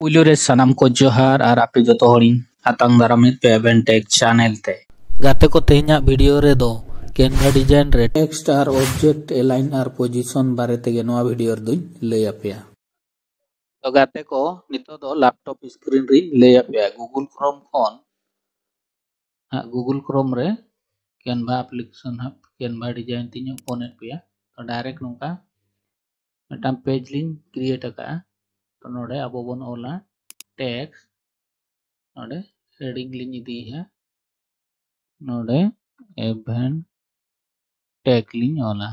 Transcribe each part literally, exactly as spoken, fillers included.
ᱯᱩᱭᱞᱩ ᱨᱮ ᱥᱟᱱᱟᱢ ᱠᱚ ᱡᱚᱦᱟᱨ ᱟᱨ ᱟᱯᱮ ᱡᱚᱛᱚ ᱦᱚᱲᱤᱧ ᱟᱛᱟᱝ ᱫᱟᱨᱟᱢᱮᱫ ᱯᱮᱭᱟ ᱮᱵᱷᱮᱱ ᱴᱮᱠ ᱪᱮᱱᱮᱞ ᱛᱮ᱾ ᱜᱟᱛᱮ ᱠᱚ, ᱛᱮᱦᱮᱧᱟᱜ ᱵᱷᱤᱰᱤᱭᱳ ᱨᱮᱫᱚ ᱠᱮᱱᱵᱷᱟ ᱰᱤᱡᱟᱭᱤᱱ ᱨᱮ ᱴᱮᱠᱥᱴ ᱟᱨ ᱚᱵᱡᱮᱠᱴ ᱮᱞᱟᱭᱤᱱ ᱟᱨ ᱯᱚᱡᱤᱥᱚᱱ ᱵᱟᱨᱮ ᱛᱮᱜᱮ ᱱᱚᱣᱟ ᱵᱷᱤᱰᱤᱭᱳ ᱨᱮᱫᱚᱧ ᱞᱟᱹᱭ ᱟᱯᱮᱭᱟ᱾ ᱛᱚ ᱜᱟᱛᱮ ᱠᱚ, ᱱᱤᱛᱚᱜ ᱫᱚ ᱞᱮᱯᱴᱚᱯ ᱥᱠᱨᱤᱱ ᱨᱤᱧ ᱞᱟᱹᱭ ᱟᱯᱮᱭᱟ᱾ ᱜᱩᱜᱩᱞ ᱠᱨᱳᱢ ᱠᱷᱚᱱ, ᱦᱟᱸᱜ ᱜᱩᱜᱩᱞ ᱠᱨᱳᱢ ᱨᱮ ᱠᱮᱱᱵᱷᱟ ᱟᱯᱞᱤᱠᱮᱥᱚᱱ, ᱦᱟᱸᱜ ᱠᱮᱱᱵᱷᱟ ᱰᱤᱡᱟᱭᱤᱱ ᱛᱤᱧ ᱳᱯᱮᱱᱮᱫ ᱯᱮᱭᱟ᱾ ᱛᱚ ᱰᱟᱭᱨᱮᱠᱴ ᱱᱚᱝᱠᱟ ᱢᱤᱫᱴᱟᱝ ᱯᱮᱡᱽ ᱞᱤᱧ ᱠᱨᱤᱭᱮᱴ ᱟᱠᱟᱫᱼᱟ᱾ ᱛᱚ ᱱᱚᱰᱮ ᱟᱵᱚ ᱵᱚᱱ ᱚᱞᱟ ᱴᱮᱠᱥᱴ, ᱱᱚᱰᱮ ᱦᱮᱰᱤᱝ ᱞᱤᱧ ᱤᱫᱤᱭᱮᱫᱼᱟ, ᱱᱚᱰᱮ ᱮᱵᱷᱮᱱ ᱴᱮᱠ ᱞᱤᱧ ᱚᱞᱟ᱾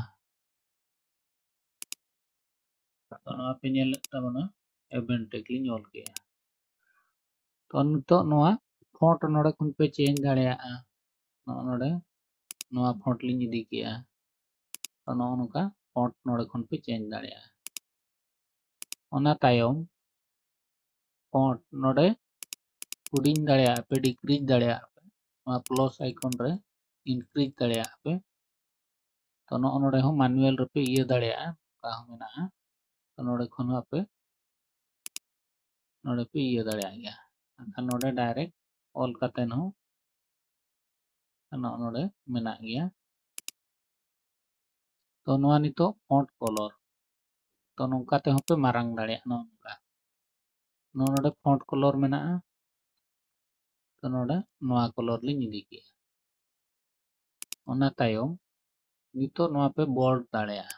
ᱛᱚ ᱱᱚᱣᱟ ᱯᱮ ᱧᱮᱞᱮᱫ ᱛᱟᱵᱚᱱᱟ, ᱮᱵᱷᱮᱱ ᱴᱮᱠ ᱞᱤᱧ ᱚᱞ ᱠᱮᱜᱼᱟ᱾ ᱛᱚ ᱱᱤᱛᱚᱜ ᱱᱚᱣᱟ ᱯᱷᱚᱱᱴ ᱱᱚᱰᱮ ᱠᱷᱚᱱ ᱯᱮ ᱪᱮᱧᱡᱽ ᱫᱟᱲᱮᱭᱟᱜᱼᱟ᱾ ᱱᱚᱜᱼᱚ ᱱᱚᱰᱮ ᱱᱚᱣᱟ ᱯᱷᱚᱱᱴ ᱞᱤᱧ ᱤᱫᱤ ᱠᱮᱜᱼᱟ᱾ ᱛᱚ ᱱᱚᱜᱼᱚ ᱱᱚᱝᱠᱟ ᱯᱷᱚᱱᱴ ᱱᱚᱰᱮ ᱠᱷᱚᱱ ᱯᱮ ᱪᱮᱧᱡᱽ ᱫᱟᱲᱮᱭᱟᱜᱼᱟ᱾ ᱚᱱᱟ ᱛᱟᱭᱚᱢ ᱯᱷᱚᱱᱴ ᱱᱚᱰᱮ ᱦᱩᱰᱤᱧ ᱫᱟᱲᱮᱭᱟᱜᱼᱟ ᱯᱮ, ᱰᱤᱠᱨᱤᱡᱽ ᱫᱟᱲᱮᱭᱟᱜᱼᱟ ᱯᱮ, ᱱᱚᱣᱟ ᱯᱞᱟᱥ ᱟᱭᱠᱚᱱ ᱨᱮ ᱤᱱᱠᱨᱤᱡᱽ ᱫᱟᱲᱮᱭᱟᱜᱼᱟ ᱯᱮ᱾ ᱛᱚ ᱱᱚᱜᱼᱚ ᱱᱚᱰᱮ ᱦᱚᱸ ᱢᱟᱱᱩᱣᱟᱞ ᱨᱮᱯᱮ ᱤᱭᱟᱹ ᱫᱟᱲᱮᱭᱟᱜᱼᱟ, ᱚᱱᱠᱟ ᱦᱚᱸ ᱢᱮᱱᱟᱜᱼᱟ᱾ ᱛᱚ ᱱᱚᱰᱮ ᱠᱷᱚᱱ ᱦᱚᱸ ᱟᱯᱮ ᱱᱚᱰᱮ ᱯᱮ ᱤᱭᱟᱹ ᱫᱟᱲᱮᱭᱟᱜ ᱜᱮᱭᱟ᱾ ᱮᱱᱠᱷᱟᱱ ᱱᱚᱰᱮ ᱰᱟᱭᱨᱮᱠᱴ ᱚᱞ ᱠᱟᱛᱮ ᱦᱚᱸ ᱱᱚᱜᱼᱚ ᱱᱚᱰᱮ ᱢᱮᱱᱟᱜ ᱜᱮᱭᱟ᱾ ᱛᱚ ᱱᱚᱣᱟ ᱱᱤᱛᱚᱜ ᱯᱷᱚᱱᱴ ᱠᱚᱞᱚᱨ, ᱛᱚ ᱱᱚᱝᱠᱟ ᱛᱮᱦᱚᱸ ᱯᱮ ᱢᱟᱨᱟᱝ ᱫᱟᱲᱮᱭᱟᱜᱼᱟ᱾ ᱱᱚᱜᱼᱚ ᱱᱚᱝᱠᱟ, ᱱᱚᱜᱼᱚ ᱱᱚᱰᱮ ᱯᱷᱚᱱᱴ ᱠᱚᱞᱚᱨ ᱢᱮᱱᱟᱜᱼᱟ᱾ ᱛᱚ ᱱᱚᱰᱮ ᱱᱚᱣᱟ ᱠᱚᱞᱚᱨ ᱞᱤᱧ ᱤᱫᱤ ᱠᱮᱜᱼᱟ᱾ ᱚᱱᱟ ᱛᱟᱭᱚᱢ ᱱᱤᱛᱚᱜ ᱱᱚᱣᱟ ᱯᱮ ᱵᱳᱞᱰ ᱫᱟᱲᱮᱭᱟᱜᱼᱟ,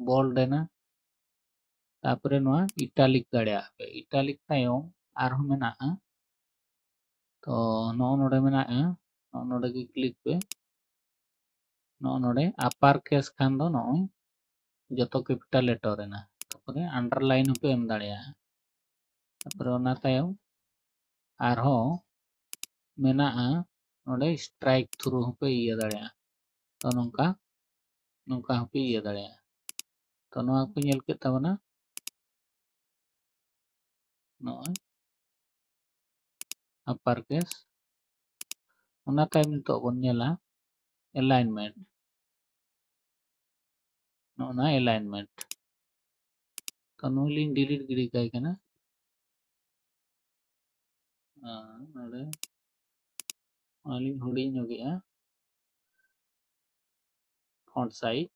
ᱵᱳᱞᱰ ᱮᱱᱟ᱾ ᱛᱟᱯᱚᱨᱮ ᱱᱚᱣᱟ ᱤᱴᱟᱞᱤᱠ ᱫᱟᱲᱮᱭᱟᱜᱼᱟ ᱯᱮ᱾ ᱤᱴᱟᱞᱤᱠ ᱛᱟᱭᱚᱢ ᱟᱨᱦᱚᱸ ᱢᱮᱱᱟᱜᱼᱟ᱾ ᱛᱚ ᱱᱚᱜᱼᱚ ᱱᱚᱰᱮ ᱢᱮᱱᱟᱜᱼᱟ, ᱱᱚᱜᱼᱚ ᱱᱚᱰᱮ ᱜᱮ ᱠᱞᱤᱠ ᱯᱮ᱾ ᱱᱚᱜᱼᱚ ᱱᱚᱰᱮ ᱟᱯᱟᱨ ᱠᱮᱥ ᱠᱷᱟᱱ ᱫᱚ ᱱᱚᱜᱼᱚᱭ ᱡᱚᱛᱚ ᱠᱮᱯᱤᱴᱟᱞ ᱞᱮᱴᱟᱨ ᱮᱱᱟ᱾ ᱛᱟᱯᱚᱨᱮ ᱟᱱᱰᱟᱨᱞᱟᱭᱤᱱ ᱦᱚᱸᱯᱮ ᱮᱢ ᱫᱟᱲᱮᱭᱟᱜᱼᱟ᱾ ᱛᱟᱯᱚᱨᱮ ᱚᱱᱟ ᱛᱟᱭᱚᱢ ᱟᱨᱦᱚᱸ ᱢᱮᱱᱟᱜᱼᱟ ᱱᱚᱰᱮ ᱥᱴᱨᱟᱭᱤᱠ ᱛᱷᱨᱩ ᱦᱚᱸᱯᱮ ᱤᱭᱟᱹ ᱫᱟᱲᱮᱭᱟᱜᱼᱟ᱾ ᱛᱚ ᱱᱚᱝᱠᱟ, ᱱᱚᱝᱠᱟ ᱦᱚᱸᱯᱮ ᱤᱭᱟᱹ ᱫᱟᱲᱮᱭᱟᱜᱼᱟ᱾ ᱛᱚ ᱱᱚᱣᱟ ᱠᱚ ᱧᱮᱞ ᱠᱮᱫ ᱛᱟᱵᱚᱱᱟ ᱱᱚᱜᱼᱚᱭ ᱟᱯᱟᱨ ᱠᱮᱥ᱾ ᱚᱱᱟ ᱛᱟᱭᱚᱢ ᱱᱤᱛᱚᱜ ᱵᱚᱱ ᱧᱮᱞᱟ ᱮᱞᱟᱭᱤᱱᱢᱮᱱᱴ᱾ ᱱᱚᱜᱼᱚ ᱱᱟ ᱮᱞᱟᱭᱤᱱᱢᱮᱱᱴ᱾ ᱛᱚ ᱱᱩᱭ ᱞᱤᱧ ᱰᱤᱞᱤᱴ ᱜᱤᱰᱤ ᱠᱟᱭ ᱠᱟᱱᱟ᱾ ᱟᱨ ᱱᱚᱰᱮ ᱚᱱᱟᱞᱤᱧ ᱦᱩᱰᱤᱧ ᱧᱚᱜᱮᱜᱼᱟ, font size᱾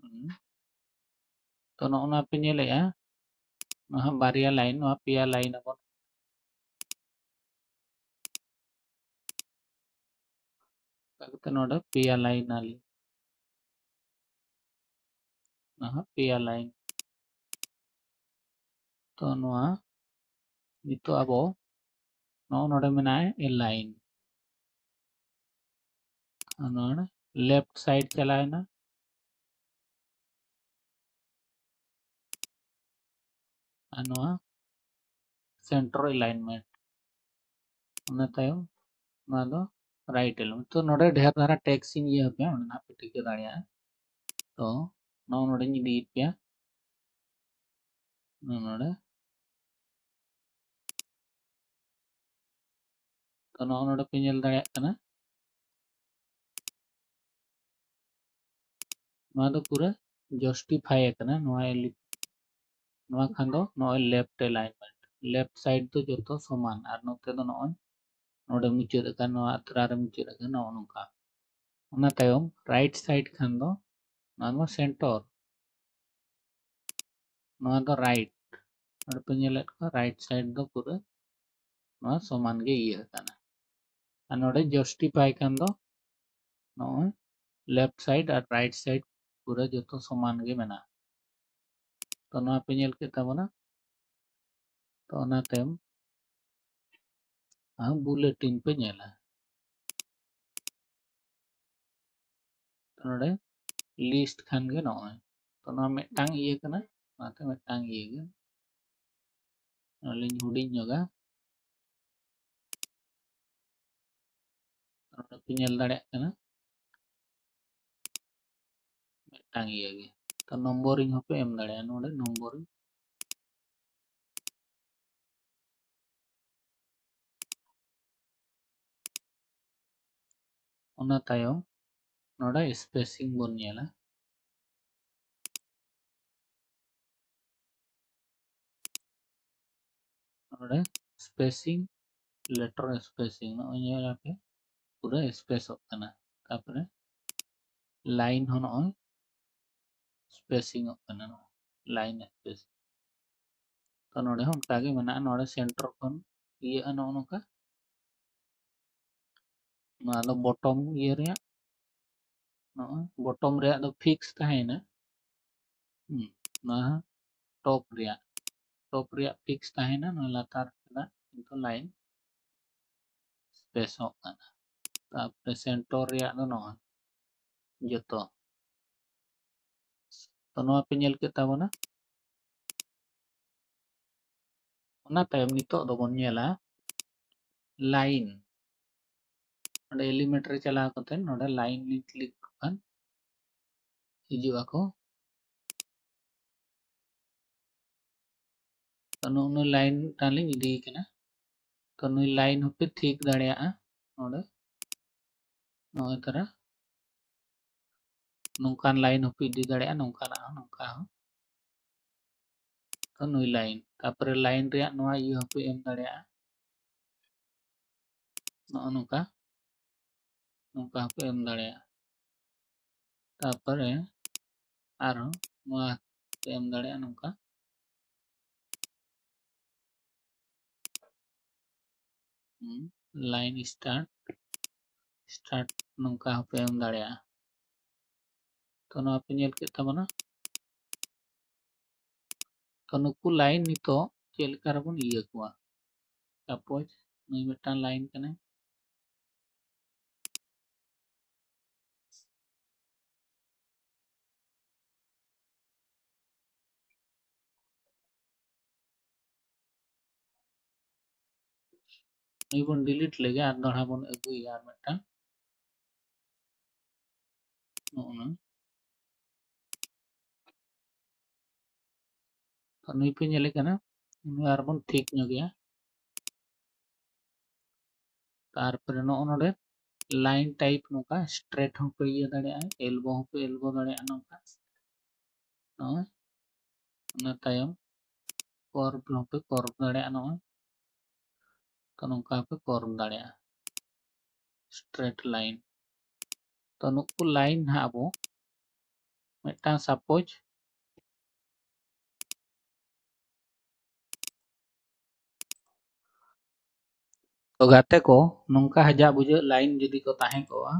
ᱦᱩᱸ᱾ ᱛᱚ, ᱱᱚᱜᱼᱚ ᱱᱚᱣᱟ ᱯᱮ ᱧᱮᱞᱮᱜᱼᱟ, ᱱᱚᱣᱟ ᱦᱟᱸᱜ ᱵᱟᱨᱭᱟ line, ᱱᱚᱣᱟ ᱯᱮᱭᱟ line ᱟᱵᱚᱱ᱾ ᱚᱱᱠᱟ ᱠᱟᱛᱮ ᱱᱚᱰᱮ ᱯᱮᱭᱟ line ᱟᱹᱞᱤᱧ, ᱱᱚᱣᱟ ᱦᱚᱸ ᱯᱮᱭᱟ line᱾ ᱛᱚ, ᱱᱚᱣᱟ ᱱᱤᱛᱚᱜ ᱟᱵᱚ ᱱᱚᱜᱼᱚ ᱱᱚᱰᱮ ᱢᱮᱱᱟᱜᱼᱟ align, ᱟᱨ ᱱᱚᱰᱮ left side ᱪᱟᱞᱟᱣᱮᱱᱟ, ᱟᱨ ᱱᱚᱣᱟ center alignment᱾ ᱚᱱᱟ ᱛᱟᱭᱚᱢ ᱱᱚᱣᱟ ᱫᱚ right alignment᱾ ᱛᱚ, ᱱᱚᱰᱮ ᱰᱷᱮᱨ ᱫᱷᱟᱨᱟ text ᱤᱧ ᱤᱭᱟᱹ ᱟᱯᱮᱭᱟ, ᱚᱸᱰᱮ ᱱᱟᱜ ᱯᱮ ᱴᱷᱤᱠᱟᱹ ᱫᱟᱲᱮᱭᱟᱜᱼᱟ᱾ ᱛᱚ, ᱱᱚᱜᱼᱚ ᱱᱚᱰᱮᱧ ᱤᱫᱤᱭᱮᱫ ᱯᱮᱭᱟ, ᱱᱚᱜᱼᱚ ᱱᱚᱰᱮ᱾ ᱛᱚ, ᱱᱚᱜᱼᱚ ᱱᱚᱰᱮ ᱯᱮ ᱧᱮᱞ ᱫᱟᱲᱮᱭᱟᱜ ᱠᱟᱱᱟ, ᱱᱚᱣᱟ ᱫᱚ ᱯᱩᱨᱟᱹ justify ᱟᱠᱟᱱᱟ᱾ ᱱᱚᱣᱟ ᱮᱞᱤ-, ᱱᱚᱣᱟ ᱠᱷᱟᱱ ᱫᱚ ᱱᱚᱜᱼᱚᱭ left alignment, left side ᱫᱚ ᱡᱚᱛᱚ ᱥᱚᱢᱟᱱ, ᱟᱨ ᱱᱚᱛᱮ ᱫᱚ ᱱᱚᱜᱼᱚᱭ ᱱᱚᱰᱮ ᱢᱩᱪᱟᱹᱫ ᱟᱠᱟᱱ, ᱱᱚᱣᱟ ᱟᱛᱨᱟ ᱨᱮ ᱢᱩᱪᱟᱹᱫ ᱟᱠᱟᱱ, ᱱᱚᱜᱼᱚ ᱱᱚᱝᱠᱟ᱾ ᱚᱱᱟ ᱛᱟᱭᱚᱢ right side ᱠᱷᱟᱱ ᱫᱚ ᱱᱚᱣᱟ ᱫᱚ center, ᱱᱚᱣᱟ ᱫᱚ right᱾ ᱱᱚᱰᱮ ᱯᱮ ᱧᱮᱞᱮᱫ ᱠᱚᱣᱟ, right side ᱫᱚ ᱯᱩᱨᱟᱹ ᱱᱚᱣᱟ ᱥᱚᱢᱟᱱ ᱜᱮ ᱤᱭᱟᱹ ᱟᱠᱟᱱᱟ᱾ ᱟᱨ ᱱᱚᱰᱮ justify ᱠᱷᱟᱱ ᱫᱚ ᱱᱚᱜᱼᱚᱭ left side ᱟᱨ right side ᱯᱩᱨᱟᱹ ᱡᱚᱛᱚ ᱥᱚᱢᱟᱱ ᱜᱮ ᱢᱮᱱᱟᱜᱼᱟ᱾ ᱛᱚ, ᱱᱚᱣᱟ ᱯᱮ ᱧᱮᱞ ᱠᱮᱫ ᱛᱟᱵᱚᱱᱟ᱾ ᱛᱚ, ᱚᱱᱟ ᱛᱟᱭᱚᱢ ᱟᱨ bulletin ᱯᱮ ᱧᱮᱞᱟ᱾ ᱛᱚ, ᱱᱚᱰᱮ list ᱠᱷᱟᱱ ᱜᱮ ᱱᱚᱜᱼᱚᱭ᱾ ᱛᱚ, ᱱᱚᱣᱟ ᱢᱤᱫᱴᱟᱝ ᱤᱭᱟᱹ ᱠᱟᱱᱟ, ᱚᱱᱟᱛᱮ ᱢᱤᱫᱴᱟᱝ ᱤᱭᱟᱹ ᱜᱮ᱾ ᱱᱚᱣᱟ ᱞᱤᱧ ᱦᱩᱰᱤᱧ ᱧᱚᱜᱟ᱾ ᱱᱚᱰᱮ ᱯᱮ ᱧᱮᱞ ᱫᱟᱲᱮᱭᱟᱜ ᱠᱟᱱᱟ, ᱢᱤᱫᱴᱟᱝ ᱤᱭᱟᱹ ᱜᱮ᱾ ᱛᱚ, numbering ᱦᱚᱸᱯᱮ ᱮᱢ ᱫᱟᱲᱮᱭᱟᱜᱼᱟ, ᱱᱚᱰᱮ numbering᱾ ᱚᱱᱟ ᱛᱟᱭᱚᱢ ᱱᱚᱰᱮ spacing ᱵᱚᱱ ᱧᱮᱞᱟ᱾ ᱱᱚᱰᱮ spacing, letter spacing, ᱱᱚᱜᱼᱚᱭ ᱧᱮᱞ ᱟᱯᱮ ᱯᱩᱨᱟᱹ spaceᱚᱜ ᱠᱟᱱᱟ᱾ ᱛᱟᱨᱯᱚᱨᱮ line ᱦᱚᱸ ᱱᱚᱜᱼᱚᱭ spacingᱚᱜ ᱠᱟᱱᱟ, ᱱᱚᱜᱼᱚᱭ line spacing᱾ ᱛᱚ ᱱᱚᱰᱮ ᱦᱚᱸ ᱚᱱᱠᱟ ᱜᱮ ᱢᱮᱱᱟᱜᱼᱟ, ᱱᱚᱰᱮ center ᱠᱷᱚᱱ ᱤᱭᱟᱹᱜᱼᱟ ᱱᱚᱜᱼᱚ ᱱᱚᱝᱠᱟ᱾ ᱱᱚᱣᱟ ᱫᱚ bottom ᱤᱭᱟᱹ ᱨᱮᱭᱟᱜ, ᱱᱚᱜᱼᱚᱭ bottom ᱨᱮᱭᱟᱜ ᱫᱚ fix ᱛᱟᱦᱮᱸᱭᱮᱱᱟ᱾ ᱦᱩᱸ, ᱱᱚᱣᱟ top ᱨᱮᱭᱟᱜ, top ᱨᱮᱭᱟᱜ fix ᱛᱟᱦᱮᱸᱭᱮᱱᱟ, ᱱᱚᱣᱟ ᱞᱟᱛᱟᱨ ᱨᱮᱱᱟᱜ ᱠᱤᱱᱛᱩ line spaceᱚᱜ ᱠᱟᱱᱟ᱾ ᱛᱟᱨᱯᱚᱨᱮ center ᱨᱮᱭᱟᱜ ᱫᱚ ᱱᱚᱣᱟ ᱡᱚᱛᱚ᱾ ᱛᱚ ᱱᱚᱣᱟ ᱯᱮ ᱧᱮᱞ ᱠᱮᱫ ᱛᱟᱵᱚᱱᱟ᱾ ᱚᱱᱟ ᱛᱟᱭᱚᱢ ᱱᱤᱛᱚᱜ ᱫᱚᱵᱚᱱ ᱧᱮᱞᱟ line᱾ ᱱᱚᱰᱮ element ᱨᱮ ᱪᱟᱞᱟᱣ ᱠᱟᱛᱮ ᱱᱚᱰᱮ line ᱞᱤᱧ click ᱠᱟᱜ ᱠᱷᱟᱱ ᱦᱤᱡᱩᱜ ᱟᱠᱚ᱾ ᱛᱚ ᱱᱩᱜᱼᱩ ᱱᱩᱭ line ᱢᱤᱫᱴᱟᱝ ᱞᱤᱧ ᱤᱫᱤᱭᱮ ᱠᱟᱱᱟ᱾ ᱛᱚ ᱱᱩᱭ line ᱦᱚᱸᱯᱮ ᱴᱷᱤᱠ ᱫᱟᱲᱮᱭᱟᱜᱼᱟ ᱱᱚᱰᱮ᱾ ᱱᱚᱜᱼᱚᱭ ᱛᱟᱨᱟ ᱱᱚᱝᱠᱟᱱ line ᱦᱚᱸᱯᱮ ᱤᱫᱤ ᱫᱟᱲᱮᱭᱟᱜᱼᱟ, ᱱᱚᱝᱠᱟᱱᱟᱜ ᱦᱚᱸ, ᱱᱚᱝᱠᱟ ᱦᱚᱸ᱾ ᱛᱚ ᱱᱩᱭ line, ᱛᱟᱨᱯᱚᱨᱮ line ᱨᱮᱭᱟᱜ ᱱᱚᱣᱟ ᱤᱭᱟᱹ ᱦᱚᱸᱯᱮ ᱮᱢ ᱫᱟᱲᱮᱭᱟᱜᱼᱟ, ᱱᱚᱜᱼᱚ ᱱᱚᱝᱠᱟ, ᱱᱚᱝᱠᱟ ᱦᱚᱸᱯᱮ ᱮᱢ ᱫᱟᱲᱮᱭᱟᱜᱼᱟ᱾ ᱛᱟᱨᱯᱚᱨᱮ ᱟᱨᱦᱚᱸ ᱱᱚᱣᱟ ᱯᱮ ᱮᱢ ᱫᱟᱲᱮᱭᱟᱜᱼᱟ ᱱᱚᱝᱠᱟ᱾ ᱦᱩᱸ, line start, start ᱱᱚᱝᱠᱟ ᱦᱚᱸᱯᱮ ᱮᱢ ᱫᱟᱲᱮᱭᱟᱜᱼᱟ᱾ ᱛᱚ ᱱᱚᱣᱟ ᱯᱮ ᱧᱮᱞ ᱠᱮᱫ ᱛᱟᱵᱚᱱᱟ᱾ ᱛᱚ ᱱᱩᱠᱩ line ᱱᱤᱛᱚᱜ ᱪᱮᱫ ᱞᱮᱠᱟ ᱨᱮᱵᱚᱱ ᱤᱭᱟᱹ ᱠᱚᱣᱟ? Suppose ᱱᱩᱭ ᱢᱤᱫᱴᱟᱝ line ᱠᱟᱱᱟᱭ, ᱱᱩᱭ ᱵᱚᱱ delete ᱞᱮᱜᱮ, ᱟᱨ ᱫᱚᱦᱲᱟ ᱵᱚᱱ ᱟᱹᱜᱩᱭᱟ ᱟᱨ ᱢᱤᱫᱴᱟᱝ᱾ ᱱᱚᱜᱼᱚ ᱱᱟ᱾ ᱛᱚ ᱱᱩᱭ ᱯᱮ ᱧᱮᱞᱮ ᱠᱟᱱᱟ, ᱱᱩᱭ ᱟᱨᱵᱚᱱ ᱴᱷᱤᱠ ᱧᱚᱜᱮᱭᱟ᱾ ᱛᱟᱨᱯᱚᱨᱮ ᱱᱚᱜᱼᱚ ᱱᱚᱰᱮ line type ᱱᱚᱝᱠᱟ straight ᱦᱚᱸᱯᱮ ᱤᱭᱟᱹ ᱫᱟᱲᱮᱭᱟᱜᱼᱟ, elbow ᱦᱚᱸᱯᱮ elbow ᱫᱟᱲᱮᱭᱟᱜᱼᱟ ᱱᱚᱝᱠᱟ᱾ ᱱᱚᱜᱼᱚᱭ ᱚᱱᱟ ᱛᱟᱭᱚᱢ curve ᱦᱚᱸᱯᱮ curve ᱫᱟᱲᱮᱭᱟᱜᱼᱟ ᱱᱚᱜᱼᱚᱭ᱾ ᱛᱚ ᱱᱚᱝᱠᱟ ᱦᱚᱸᱯᱮ curve ᱫᱟᱲᱮᱭᱟᱜᱼᱟ, straight line᱾ ᱛᱚ ᱱᱩᱠᱩ line ᱦᱟᱸᱜ ᱟᱵᱚ ᱢᱤᱫᱴᱟᱝ suppose ᱛᱚ ᱜᱟᱛᱮ ᱠᱚ, ᱱᱚᱝᱠᱟ ᱦᱟᱡᱟᱜ ᱵᱩᱡᱟᱹᱜ line ᱡᱩᱫᱤ ᱠᱚ ᱛᱟᱦᱮᱸ ᱠᱚᱜᱼᱟ,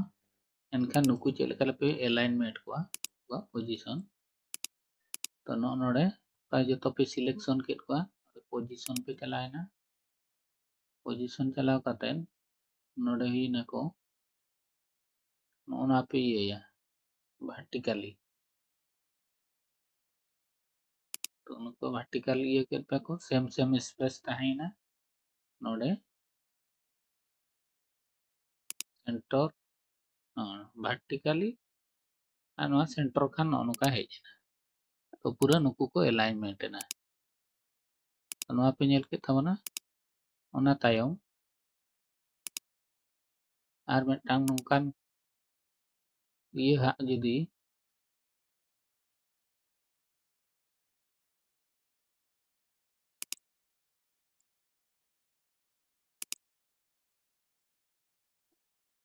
ᱮᱱᱠᱷᱟᱱ ᱱᱩᱠᱩ ᱪᱮᱫ ᱞᱮᱠᱟ ᱨᱮᱯᱮ alignment ᱠᱚᱣᱟ, ᱩᱱᱠᱩᱣᱟᱜ position᱾ ᱛᱚ ᱱᱚᱜᱼᱚ ᱱᱚᱰᱮ ᱚᱱᱠᱟ ᱡᱚᱛᱚ ᱯᱮ selection ᱠᱮᱫ ᱠᱚᱣᱟ, position ᱯᱮ ᱪᱟᱞᱟᱣᱮᱱᱟ, position ᱪᱟᱞᱟᱣ ᱠᱟᱛᱮ ᱱᱚᱰᱮ ᱦᱩᱭᱱᱟᱠᱚ, ᱱᱚᱜᱼᱚ ᱱᱚᱣᱟ ᱯᱮ ᱤᱭᱟᱹᱭᱟ vertically᱾ ᱛᱚ ᱱᱩᱠᱩ vertical ᱤᱭᱟᱹ ᱠᱮᱫ ᱯᱮ ᱠᱚ, same same space ᱛᱟᱦᱮᱸᱭᱮᱱᱟ᱾ ᱱᱚᱰᱮ center, ᱦᱚᱸ, vertically, ᱟᱨ ᱱᱚᱣᱟ center ᱠᱷᱟᱱ ᱱᱚᱜᱼᱚ ᱱᱚᱝᱠᱟ ᱦᱮᱡ ᱮᱱᱟ᱾ ᱛᱚ ᱯᱩᱨᱟᱹ ᱱᱩᱠᱩ ᱠᱚ alignment ᱮᱱᱟ᱾ ᱛᱚ ᱱᱚᱣᱟ ᱯᱮ ᱧᱮᱞ ᱠᱮᱫ ᱛᱟᱵᱚᱱᱟ᱾ ᱚᱱᱟ ᱛᱟᱭᱚᱢ ᱟᱨ ᱢᱤᱫᱴᱟᱝ ᱱᱚᱝᱠᱟᱱ ᱤᱭᱟᱹ ᱦᱟᱸᱜ ᱡᱩᱫᱤ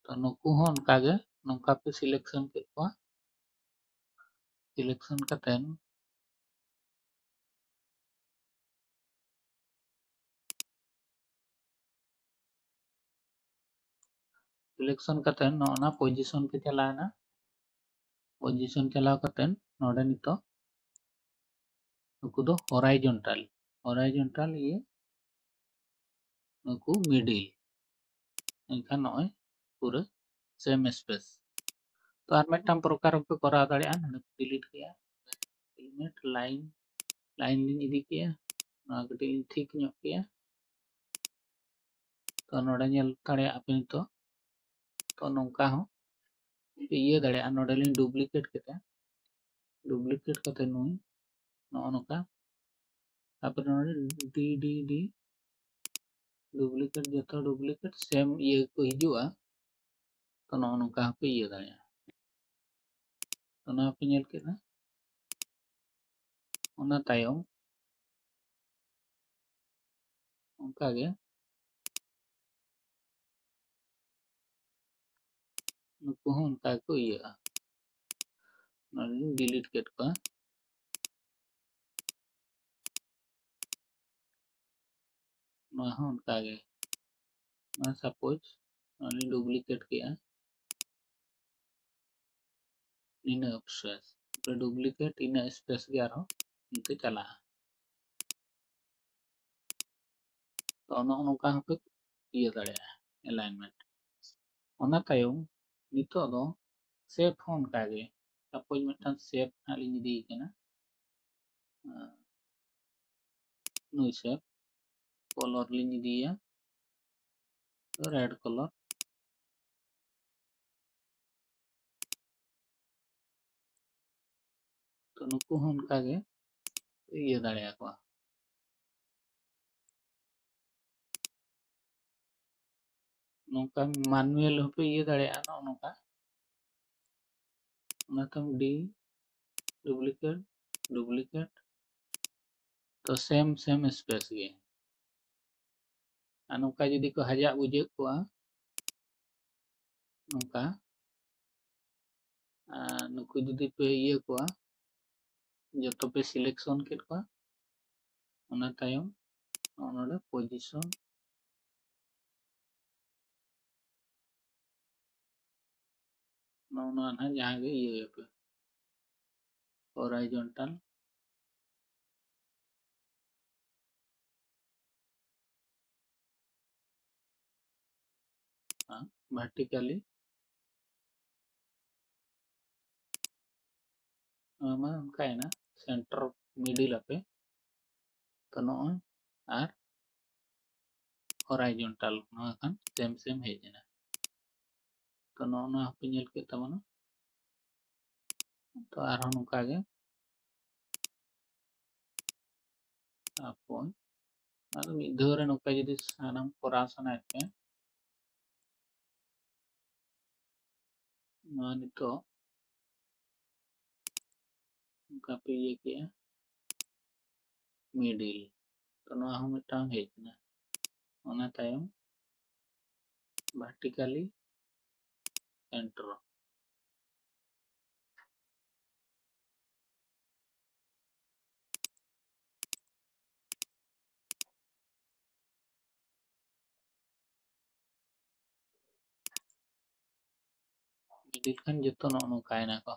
ᱛᱚ ᱱᱩᱠᱩ ᱦᱚᱸ ᱚᱱᱠᱟᱜᱮ ᱱᱚᱝᱠᱟ ᱯᱮ selection ᱠᱮᱫ ᱠᱚᱣᱟ, selection ᱠᱟᱛᱮᱱ selection ᱠᱟᱛᱮ ᱱᱚᱜᱼᱚ ᱱᱟ position ᱯᱮ ᱪᱟᱞᱟᱣᱮᱱᱟ᱾ Position ᱪᱟᱞᱟᱣ ᱠᱟᱛᱮ ᱱᱚᱰᱮ ᱱᱤᱛᱚᱜ ᱱᱩᱠᱩ ᱫᱚ horizontal, horizontal ᱤᱭᱟᱹ, ᱱᱩᱠᱩ middle᱾ ᱮᱱᱠᱷᱟᱱ ᱱᱚᱜᱼᱚᱭ ᱯᱩᱨᱟᱹ same space᱾ ᱛᱚ ᱟᱨ ᱢᱤᱫᱴᱟᱝ ᱯᱨᱚᱠᱟᱨ ᱦᱚᱸᱯᱮ ᱠᱚᱨᱟᱣ ᱫᱟᱲᱮᱭᱟᱜᱼᱟ᱾ ᱱᱚᱰᱮ delete ᱠᱮᱜᱼᱟ, element line, line ᱞᱤᱧ ᱤᱫᱤ ᱠᱮᱜᱼᱟ, ᱱᱚᱣᱟ ᱠᱟᱹᱴᱤᱡ ᱞᱤᱧ ᱴᱷᱤᱠ ᱧᱚᱜ ᱠᱮᱜᱼᱟ᱾ ᱛᱚ ᱱᱚᱰᱮ ᱧᱮᱞ ᱫᱟᱲᱮᱭᱟᱜᱼᱟ ᱯᱮ ᱱᱤᱛᱚᱜ᱾ ᱛᱚ ᱱᱚᱝᱠᱟ ᱦᱚᱸ ᱯᱮ ᱤᱭᱟᱹ ᱫᱟᱲᱮᱭᱟᱜᱼᱟ᱾ ᱱᱚᱰᱮ ᱞᱤᱧ duplicate ᱠᱮᱫᱟ, duplicate ᱠᱟᱛᱮ ᱱᱩᱭ ᱱᱚᱜᱼᱚ ᱱᱚᱝᱠᱟ, ᱛᱟᱨᱯᱚᱨᱮ ᱱᱚᱰᱮ D D D duplicate, ᱡᱚᱛᱚ duplicate same ᱤᱭᱟᱹ ᱠᱚ ᱦᱤᱡᱩᱜᱼᱟ᱾ ᱛᱚ ᱱᱚᱜᱼᱚ ᱱᱚᱝᱠᱟ ᱦᱚᱸᱯᱮ ᱤᱭᱟᱹ ᱫᱟᱲᱮᱭᱟᱜᱼᱟ᱾ ᱛᱚ ᱱᱚᱣᱟ ᱯᱮ ᱧᱮᱞ ᱠᱮᱫᱟ᱾ ᱚᱱᱟ ᱛᱟᱭᱚᱢ ᱚᱱᱠᱟᱜᱮ ᱱᱩᱠᱩ ᱦᱚᱸ ᱚᱱᱠᱟ ᱜᱮᱠᱚ ᱤᱭᱟᱹᱜᱼᱟ᱾ ᱱᱚᱣᱟ ᱞᱤᱧ delete ᱠᱮᱫ ᱠᱚᱣᱟ᱾ ᱱᱚᱣᱟ ᱦᱚᱸ ᱚᱱᱠᱟ ᱜᱮ᱾ ᱱᱚᱣᱟ suppose ᱱᱚᱣᱟ ᱞᱤᱧ duplicate ᱠᱮᱜᱼᱟ, ᱱᱤᱱᱟᱹᱜ space, duplicate ᱤᱱᱟᱹᱜ space ᱜᱮ ᱟᱨᱦᱚᱸ ᱱᱤᱛᱚᱜ ᱪᱟᱞᱟᱜᱼᱟ᱾ ᱛᱚ ᱱᱚᱜᱼᱚ ᱱᱚᱝᱠᱟ ᱦᱚᱸᱯᱮ ᱤᱭᱟᱹ ᱫᱟᱲᱮᱭᱟᱜᱼᱟ alignment᱾ ᱚᱱᱟ ᱛᱟᱭᱚᱢ ᱱᱤᱛᱚᱜ ᱫᱚ shape ᱦᱚᱸ ᱚᱱᱠᱟ ᱜᱮ᱾ Suppose ᱢᱤᱫᱴᱟᱝ shape ᱦᱟᱸᱜ ᱞᱤᱧ ᱤᱫᱤᱭᱮ ᱠᱟᱱᱟ, ᱱᱩᱭ shape color ᱞᱤᱧ ᱤᱫᱤᱭᱟ red color᱾ ᱛᱚ ᱱᱩᱠᱩ ᱦᱚᱸ ᱚᱱᱠᱟ ᱜᱮ ᱤᱭᱟᱹ ᱫᱟᱲᱮᱭᱟᱠᱚᱣᱟ᱾ ᱱᱚᱝᱠᱟ manual ᱦᱚᱸᱯᱮ ᱤᱭᱟᱹ ᱫᱟᱲᱮᱭᱟᱜᱼᱟ ᱱᱚᱜᱼᱚ ᱱᱚᱝᱠᱟ᱾ ᱚᱱᱟ ᱛᱟᱭᱚᱢ D, duplicate, duplicate, ᱛᱚ same same space ᱜᱮ᱾ ᱟᱨ ᱱᱚᱝᱠᱟ ᱡᱩᱫᱤ ᱠᱚ ᱦᱟᱡᱟᱜ ᱵᱩᱡᱷᱟᱹᱜ ᱠᱚᱣᱟ, ᱱᱚᱝᱠᱟ, ᱟᱨ ᱱᱩᱠᱩ ᱡᱩᱫᱤ ᱯᱮ ᱤᱭᱟᱹ ᱠᱚᱣᱟ, ᱡᱚᱛᱚ ᱯᱮ selection ᱠᱮᱫ ᱠᱚᱣᱟ, ᱚᱱᱟ ᱛᱟᱭᱚᱢ ᱱᱚᱜᱼᱚ ᱱᱚᱰᱮ position, ᱱᱚᱜᱼᱚ ᱱᱚᱣᱟ ᱱᱟᱦᱟᱜ ᱡᱟᱦᱟᱸ ᱜᱮ ᱤᱭᱟᱹᱭᱟᱯᱮ, horizontal, vertically, ᱱᱚᱣᱟ ᱢᱟ ᱚᱱᱠᱟᱭᱮᱱᱟ, center middle ᱟᱯᱮ᱾ ᱛᱚ ᱱᱚᱜᱼᱚᱭ ᱟᱨ horizontal, ᱱᱚᱣᱟ ᱠᱷᱟᱱ same same ᱦᱮᱡ ᱮᱱᱟ᱾ ᱛᱚ ᱱᱚᱜᱼᱚ ᱱᱚᱣᱟ ᱦᱚᱸᱯᱮ ᱧᱮᱞ ᱠᱮᱫ ᱛᱟᱵᱚᱱᱟ᱾ ᱛᱚ ᱟᱨᱦᱚᱸ ᱱᱚᱝᱠᱟ ᱜᱮ ᱛᱟᱨᱯᱚᱨ ᱟᱨ ᱢᱤᱫ ᱫᱷᱟᱣ ᱨᱮ ᱱᱚᱝᱠᱟ ᱡᱩᱫᱤ ᱥᱟᱱᱟᱢ ᱠᱚᱨᱟᱣ ᱥᱟᱱᱟᱭᱮᱫ ᱯᱮᱭᱟ, ᱱᱚᱣᱟ ᱱᱤᱛᱚᱜ ᱱᱚᱝᱠᱟ ᱯᱮ ᱤᱭᱟᱹ ᱠᱮᱜᱼᱟ, middle, ᱛᱚ ᱱᱚᱣᱟ ᱦᱚᱸ ᱢᱤᱫᱴᱟᱝ ᱦᱮᱡ ᱮᱱᱟ᱾ ᱚᱱᱟ ᱛᱟᱭᱚᱢ vertically enter. ᱤᱫᱤ ᱞᱮᱠᱷᱟᱱ ᱡᱚᱛᱚ ᱱᱚᱜᱼᱚ ᱱᱚᱝᱠᱟᱭᱮᱱᱟ ᱠᱚ᱾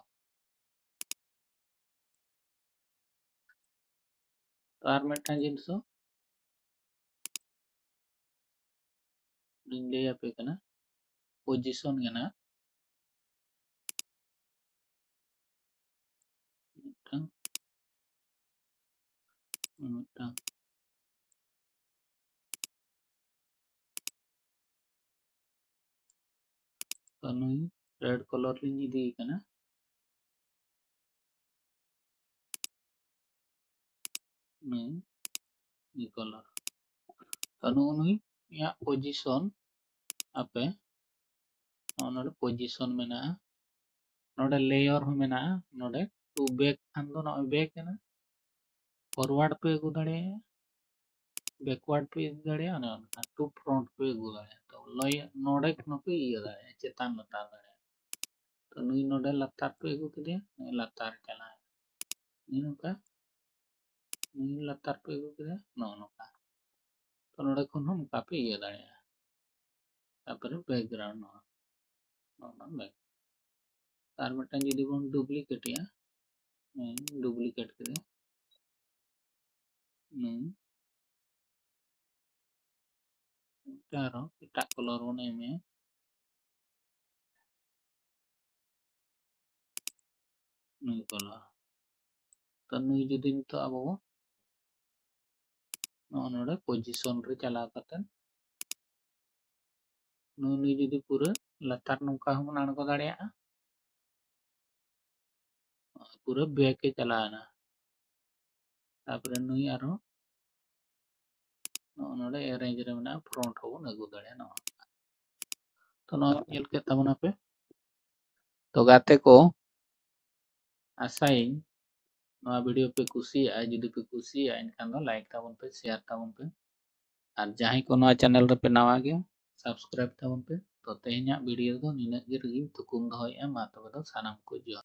ᱛᱚ ᱟᱨ ᱢᱤᱫᱴᱟᱝ ᱡᱤᱱᱤᱥ ᱦᱚᱸ ᱞᱤᱧ ᱞᱟᱹᱭ ᱟᱯᱮ ᱠᱟᱱᱟ, position ᱜᱮ ᱱᱟᱜ ᱢᱤᱫᱴᱟᱝ, ᱢᱤᱫᱴᱟᱝ ᱛᱚ ᱱᱩᱭ red color ᱞᱤᱧ ᱤᱫᱤᱭᱮ ᱠᱟᱱᱟ᱾ ᱱᱩᱭ color᱾ ᱛᱚ ᱱᱩᱜᱼᱩ ᱱᱩᱭᱟᱜ position ᱟᱯᱮ ᱱᱚᱜᱼᱚ ᱱᱚᱰᱮ position ᱢᱮᱱᱟᱜᱼᱟ, ᱱᱚᱰᱮ layer ᱦᱚᱸ ᱢᱮᱱᱟᱜᱼᱟ, ᱱᱚᱰᱮ to back ᱠᱷᱟᱱ ᱫᱚ ᱱᱚᱜᱼᱚᱭ back ᱮᱱᱟ, forward ᱯᱮ ᱟᱹᱜᱩ ᱫᱟᱲᱮᱭᱟᱜᱼᱟ, backward ᱯᱮ ᱤᱫᱤ ᱫᱟᱲᱮᱭᱟᱜᱼᱟ, ᱚᱱᱮ ᱚᱱᱠᱟ to front ᱯᱮ ᱟᱹᱜᱩ ᱫᱟᱲᱮᱭᱟᱜᱼᱟ᱾ ᱛᱚ ᱞᱚᱭ ᱱᱚᱰᱮ ᱠᱷᱚᱱ ᱦᱚᱸᱯᱮ ᱤᱭᱟᱹ ᱫᱟᱲᱮᱭᱟᱜᱼᱟ, ᱪᱮᱛᱟᱱ ᱞᱟᱛᱟᱨ ᱫᱟᱲᱮᱭᱟᱜᱼᱟ᱾ ᱛᱚ ᱱᱩᱭ ᱱᱚᱰᱮ ᱞᱟᱛᱟᱨ ᱯᱮ ᱟᱹᱜᱩ ᱠᱮᱫᱮᱭᱟ, ᱱᱩᱭ ᱞᱟᱛᱟᱨ ᱨᱮ ᱪᱟᱞᱟᱣ ᱮᱱᱟ, ᱱᱩᱭ ᱱᱚᱝᱠᱟ, ᱱᱩᱭ ᱞᱟᱛᱟᱨ ᱯᱮ ᱟᱹᱜᱩ ᱠᱮᱫᱮᱭᱟ, ᱱᱚᱜᱼᱚ ᱱᱚᱝᱠᱟ᱾ ᱛᱚ ᱱᱚᱰᱮ ᱠᱷᱚᱱ ᱦᱚᱸ ᱱᱚᱝᱠᱟ ᱯᱮ ᱤᱭᱟᱹ ᱫᱟᱲᱮᱭᱟᱜᱼᱟ᱾ ᱛᱟᱨᱯᱚᱨᱮ background ᱱᱚᱣᱟ, ᱱᱚᱣᱟ back᱾ ᱟᱨ ᱢᱤᱫᱴᱟᱝ ᱡᱩᱫᱤ ᱵᱚᱱ duplicate ᱮᱜᱼᱟ, ᱦᱮᱸ, duplicate ᱠᱮᱫᱟ, ᱱᱩᱭ ᱢᱤᱫᱴᱟᱝ ᱟᱨᱦᱚᱸ ᱮᱴᱟᱜ color ᱵᱚᱱ ᱮᱢᱮᱜᱼᱟ, ᱱᱩᱭ color᱾ ᱛᱚ ᱱᱩᱭ ᱡᱩᱫᱤ ᱱᱤᱛᱚᱜ ᱟᱵᱚ ᱱᱚᱜᱼᱚ ᱱᱚᱰᱮ position ᱨᱮ ᱪᱟᱞᱟᱣ ᱠᱟᱛᱮ ᱱᱩᱭ, ᱱᱩᱭ ᱡᱩᱫᱤ ᱯᱩᱨᱟᱹ ᱞᱟᱛᱟᱨ ᱱᱚᱝᱠᱟ ᱦᱚᱸᱵᱚᱱ ᱟᱬᱜᱚ ᱫᱟᱲᱮᱭᱟᱜᱼᱟ, ᱯᱩᱨᱟᱹ back ᱮ ᱪᱟᱞᱟᱣ ᱮᱱᱟ᱾ ᱛᱟᱨᱯᱚᱨᱮ ᱱᱩᱭ ᱟᱨᱦᱚᱸ ᱱᱚᱜᱼᱚ ᱱᱚᱰᱮ arrange ᱨᱮ ᱢᱮᱱᱟᱜᱼᱟ, front ᱦᱚᱸᱵᱚᱱ ᱟᱹᱜᱩ ᱫᱟᱲᱮᱭᱟᱜᱼᱟ ᱱᱚᱣᱟ᱾ ᱛᱚ ᱱᱚᱣᱟ ᱧᱮᱞ ᱠᱮᱫ ᱛᱟᱵᱚᱱᱟᱯᱮ᱾ ᱛᱚ ᱜᱟᱛᱮ ᱠᱚ, ᱟᱥᱟᱭᱟᱹᱧ ᱱᱚᱣᱟ video ᱯᱮ ᱠᱩᱥᱤᱭᱟᱜᱼᱟ᱾ ᱡᱩᱫᱤ ᱯᱮ ᱠᱩᱥᱤᱭᱟᱜᱼᱟ, ᱮᱱᱠᱷᱟᱱ ᱫᱚ like ᱛᱟᱵᱚᱱ ᱯᱮ, share ᱛᱟᱵᱚᱱ ᱯᱮ, ᱟᱨ ᱡᱟᱦᱟᱸᱭ ᱠᱚ ᱱᱚᱣᱟ channel ᱨᱮᱯᱮ ᱱᱟᱣᱟ ᱜᱮᱭᱟ, subscribe ᱛᱟᱵᱚᱱ ᱯᱮ᱾ ᱛᱚ ᱛᱮᱦᱮᱧᱟᱜ video ᱫᱚ ᱱᱤᱱᱟᱹᱜ ᱜᱮ ᱨᱮᱜᱮᱧ ᱛᱷᱩᱠᱩᱢ ᱫᱚᱦᱚᱭᱮᱫᱼᱟ᱾ ᱢᱟ ᱛᱚᱵᱮ ᱫᱚ ᱥᱟᱱᱟᱢ ᱠᱚ ᱡᱚᱦᱟᱨ᱾